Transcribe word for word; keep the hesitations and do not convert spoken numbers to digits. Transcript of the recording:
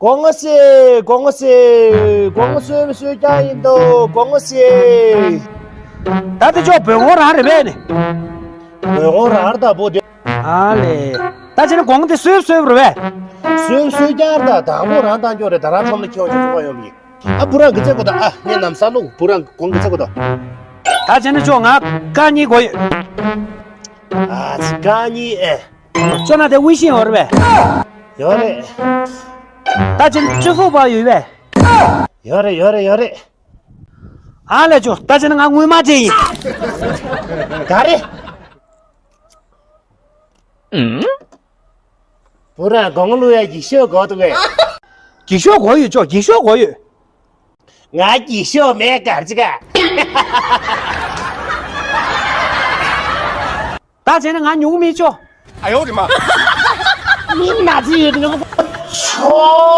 སྒོ་ང་སེ། སྒོ་ང་སེ། སྒོ་ང་སེ་སུས་སུས་ཀྱང་ཡིན་དོ། སྒོ་ང་སེ། ད་དེ་ཅོག་བོད་ཁོང་རང་རེད་པས་ནི། བོད་ཁོང་རང་རེད་ད་བོ་དེ། ཨ་ལེ། ད་ཅི་ནི་སྒོ་ང་དེ་སུས་སུས་རེད་པས། སུས་སུས་ཀྱང་རེད་ད། དང་པོ་རང་བཏང་ཀྱོག་རེད། ད་རང་ཁྲོམ་ལ་ཁྱེར་བ་ཅིག་ཚོང་པ་ཡོང་བ་ཡིན། ཨ་བུ་རང་གི་ཚེ་གོ་ད། ཨ་ངས་ནམ་ས་ལུག་བུ་རང་སྒོ་ང་གི་ཚེ་གོ་ད། ད་ཅི་ནི་ཅོག་ང་རྐང་གཉིས་དགོས་ཡོད། ཨ་ཙི་རྐང་གཉིས་ཨེ། ཅོག་ན་དེ་དབུལ་ཞིང་ཡོད་རེད་པས། ཡོད་རེད། ད་ཅི་ནི་ཅི་ཧྥུ་པ་ཡོད་པས། ཡོད་རེད་ཡོད་རེད་ཡོད་རེད། ཨ་ལས་ཅོག་ད་ཅི་ནི་ང་དངུལ་མ་ཅན་ཡིན། ག་རེ། བུ་རང་སྒོ་ང་བླུག་ཡ་འགྱིག་ཤོག་དགོས་འདུག་གས། འགྱིག་ཤོག་དགོས་ཡོད་ཅོག་འགྱིག་ཤོག་དགོས་ཡོད། ང་འགྱིག་ཤོག་མེད་གར་ཅི་ག། ད་བྱས་ན་ང་ཉུང་མི་ཆོག་ཨ་ཡོ་རི་མ། མི་ན་ཚི་ཡོད་ནི། ཆོ།